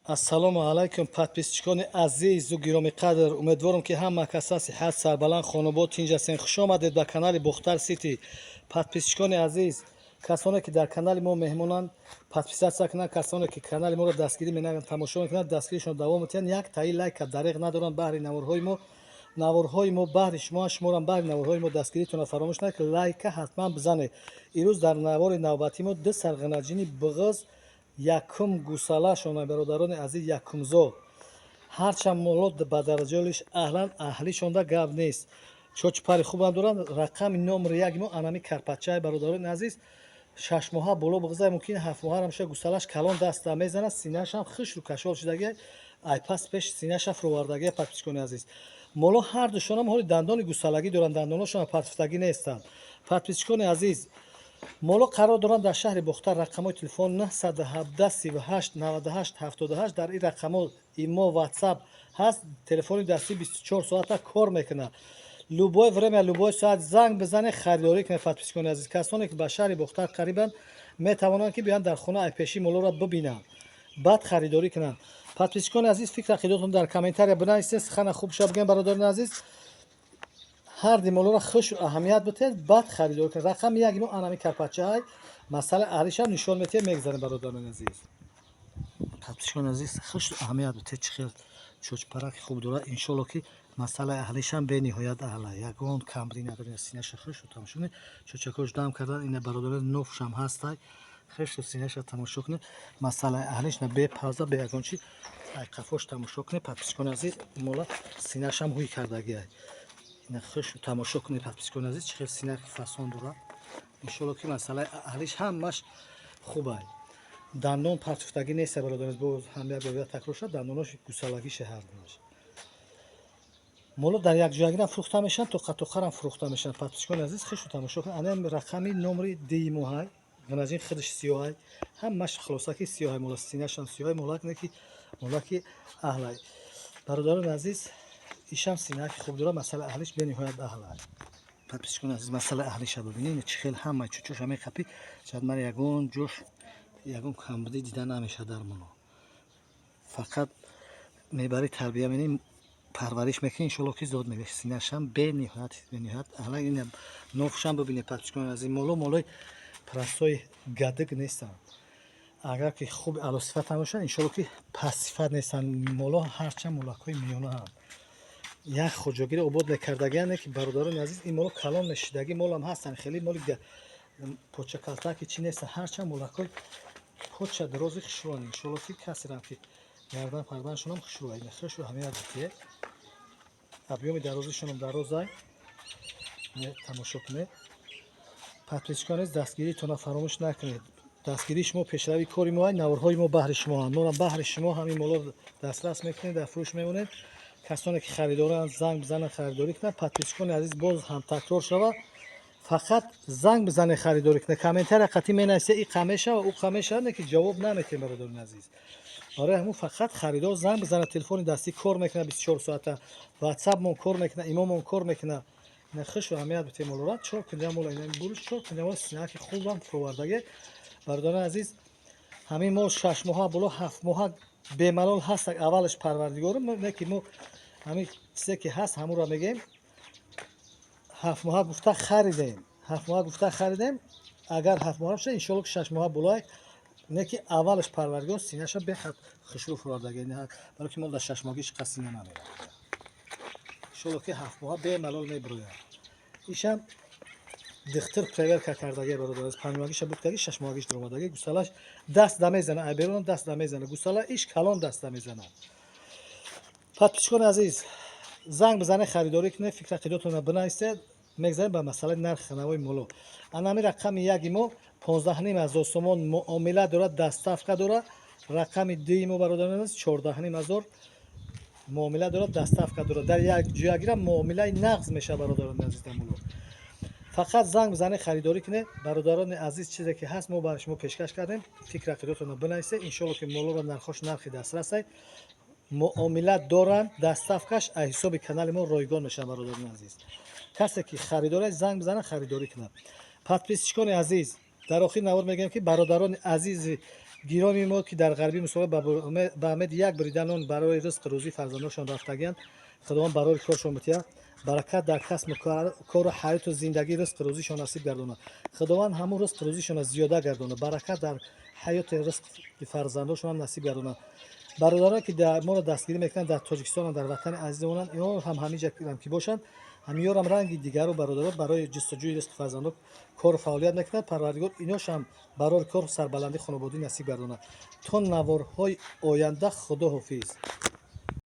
Ассалому алайкум, подписчикони азизу гиромиқадр. Умедворам, ки ҳама каса сиҳат, сарбаланд, хонобод, тинҷ ҳастен. Хуш омадед ба канали Бохтар Сити. Подписчикони азиз, касоне ки дар канали мо меҳмонанд, подписаться кунанд. Касоне ки канали моро дастгирӣ менамоянд, тамошо мекунанд, дастгиришон давом метиҳанд, як таи лайка дареғ надоранд баҳри наворҳои мо. Наворҳои мо баҳри шумо, шуморам баҳри наворҳои мо дастгиритонро фаромӯш накунед, лайка ҳатман бизанед. Ирӯз дар навори навбатии мо ду сарғанаҷини буғиз, якум гусалашона, бародарони азиз, якумзод. Ҳарчанд моло ба дараҷаи аҳлан, аҳлишонда гап нест, чочу пари хубам доранд. Рақами номери яки мо анами карпачаи, бародарони азиз, 6 моҳа боло буғиза, мумкин 7 моҳарам ша. Гусалаш калон, даста мезанад, синаашам хушру кашол шудагия, айпас пеш синаша фуровардагия. Подписчикони азиз, моло ҳар душонам ҳоли дандони гусалагӣ доранд, дандоношон партифтагӣ нестанд. Подписчикони азиз, моло қарор доранд дар шаҳри Бохтар. Рақамҳои телефон 917 38 98 78. Дар ин рақамҳо имо, Ватсап ҳаст, телефони дастӣ 24 соата кор мекунад. Любое время, любой соат занг бизанед, харидорӣ кунед. Подписчикони азиз, касоне ки ба шаҳри Бохтар қарибанд, метавонанд, ки биёянд дар хона, айпеши молоро бибинанд, баъд харидорӣ кунанд. Подписчикони азиз, фикр ақидотон дар комментария бинависед. Сухана хуб ша бигӯем, бародарони азиз, ҳар ди молоро хуш аҳамият битед, баъд харидорӣ кунед. Рақами яки мо анами карпачаҳай. Масъалаи аҳлишам нишон метиҳем, мегзарем, бародарони азиз. Подписчикони азиз, хуш аҳамият битед, чӣ хел чочпараки хуб дорад. Иншолло, ки масъалаи аҳлишам бениҳоят аҳла, ягон камбудӣ надорад. Синаша хушу тамошо кунед, чочакош дам кардан ина, бародарон, нофшам ҳастай. Хушу синаша тамошо кунед, масъалаи аҳлиш на бе пауза, бе ягон чи айқафош тамошо кунед. Подписчикони азиз, мола синашам ҳуй кардагиай. Ина хушу тамошо кунед, подписчикони азиз, чӣ хел синаки фасон дорад. Иншолло, ки масъалаи аҳлиш ҳамаш хубай. Дандон партуфтагӣ нест, бародарон, боз ҳам як бор такрор шуд, дандонош гусалагише ҳардунаш. Моло дар якҷоягирам фурӯхта мешаванд, тоқа-тоқарам фурӯхта мешаванд. Подписчикони азиз, хешу тамошо кунед. Ана рақами номери дуюмоҳай, ғанаҷин худаш сиёҳай, ҳамаш хулоса ки сиёҳай мола, синашам сиёҳай, молак не ки молаки аҳлай. Бародарони азиз, ишам синаки хуб дорад, масъалаи аҳлиш бениҳоят аҳлай. Подписчикони азиз, масъалаи аҳлиша бибинед, чӣ хел ҳама чучоша меқапӣ, шояд ман ягон ҷош ягон камбудӣ дида намешавад дар моло. Фақат мебарӣ, тарбия менӣ, парвариш мекунӣ, иншолло, ки зод мегашт. Синашам бениҳоят, бениҳоят аҳла. Ина нофшам бибинед, подписчикони азиз, моло молои простой гадик нестанд. Агар ки хуб аълосифат ҳам бошанд, иншолло, ки пастсифат нестанд. Моло ҳарчанд молакҳои миёнаанд, як хоҷагиро обод мекардагиане ки, бародарони азиз, ин моло калон мешидагӣ молам ҳастанд, хеле моли почакалтаки чӣ нестанд. Ҳарчанд молакҳои поча дарози хушрӯанд. Иншолло, ки касерам ки гардан парданшонам хушрӯ, хушрӯ ҳамея битие. Объёми дарозишонам дарозай, тамошо кунед. Подписчикони азиз, дастгиритонро фаромӯш накунед. Дастгирии шумо пешрави кори мо, наворҳои мо баҳри шумо ҳам, моро баҳри шумо ҳамин моло дастрас мекунед, дар фурӯш мемонед. Касоне ки харидоранд, занг бизананд, харидорӣ кунанд. Подписчикони азиз, боз ҳам такрор шавад, фақат занг бизанед, харидорӣ кунед. Комментария қатъӣ менависе, и қа мешава, ӯ қа мешава, не ки ҷавоб наметиҳем, бародарони азиз. Барои ҳамун фақат харидор занг бизанад. Телефони дастӣ кор мекунад 24 соата, Ватсапмон кор мекунад, имомон кор мекунад. Ина хушу аҳамият битем молора, чор кунҷа мола, ина буруш чор кунҷа мола, синаки хубам фуровардаге. Бародарони азиз, ҳамин мол 6 моҳа боло, 7 моҳа бемалол ҳаст. Аввалаш парвардигорум, не ки мо ҳамин чизе ки ҳаст, ҳамонро мегӯем. 7 моҳа гуфта харидем, 7 моҳа гуфта харидем. Агар 7 моҳа шуда, иншолло, ки 6 моҳа болоай. Не ки аввалаш парвардигор синаша бехад хушрӯ фуровардаги, барои ки мол дар 6 моҳагӣ ҳеҷ қад сина намерад. Иншолло, ки 7 моҳа бемалол мебирояд. Ишам духтур проверка кардаги, бародар, 5 моҳагиша буд, 6 моҳагиш дуромадаги. Гусалаш даст дамезана, айберон даст дамезана, гусала иш калон даст дамезана. Подписчикони азиз, занг бизанед, харидорӣ кунед, фикр ақидотонро бинависед. Мегзарем ба масъалаи нархи навои моло. Анами рақами яки мо 15,5 ҳазор сомон, муомила дорад, доставка дорад. Рақами дуи мо, бародарон азиз, 14,5 ҳазор, муомила дорад, доставка дорад. Дар як ҷоягира муомилаи нағз мешавад, бародарони азиз, дар моло. Фақат занг бизанед, харидорӣ кунед. Бародарони азиз, чизе ки ҳаст, мо барои шумо пешкаш кардем. Фикр ақидотонро бинависед. Иншолло, ки молоро нархош нархи дастрасай, муомила доранд, доставкаш аз ҳисоби канали мо ройгон мешавад. Бародарони азиз, касе ки харидорад, занг бизанад, харидорӣ кунад. Подписчикони азиз, дар охири навор мегӯем, ки бародарони азизи Гироми мо, ки дар ғарбӣ мусоҳиба ба умеди як бурида нон барои ризқу рӯзии фарзандошон рафтагиянд, Худованд барори коршон битиҳад, баракат дар касбу кору ҳаёту зиндагӣ, ризқу рӯзишон насиб гардонад. Худованд ҳамун ризқу рӯзишонро зиёда гардонад, баракат дар ҳаёти ризқи фарзандошонам насиб гардонад. Бародарон, ки моро дастгирӣ мекунанд, дар Тоҷикистонам, дар ватани азизамонанд, инҳо ҳам ҳамин ҷа ки бошанд, ҳамиёрам ранги дигару бародарон барои ҷустуҷӯи ризқи фарзандон кору фаъолият мекунанд. Парвардигор иношам барори кор, сарбаландӣ, хонободӣ насиб гардонад. То наворҳои оянда, худо ҳофиз.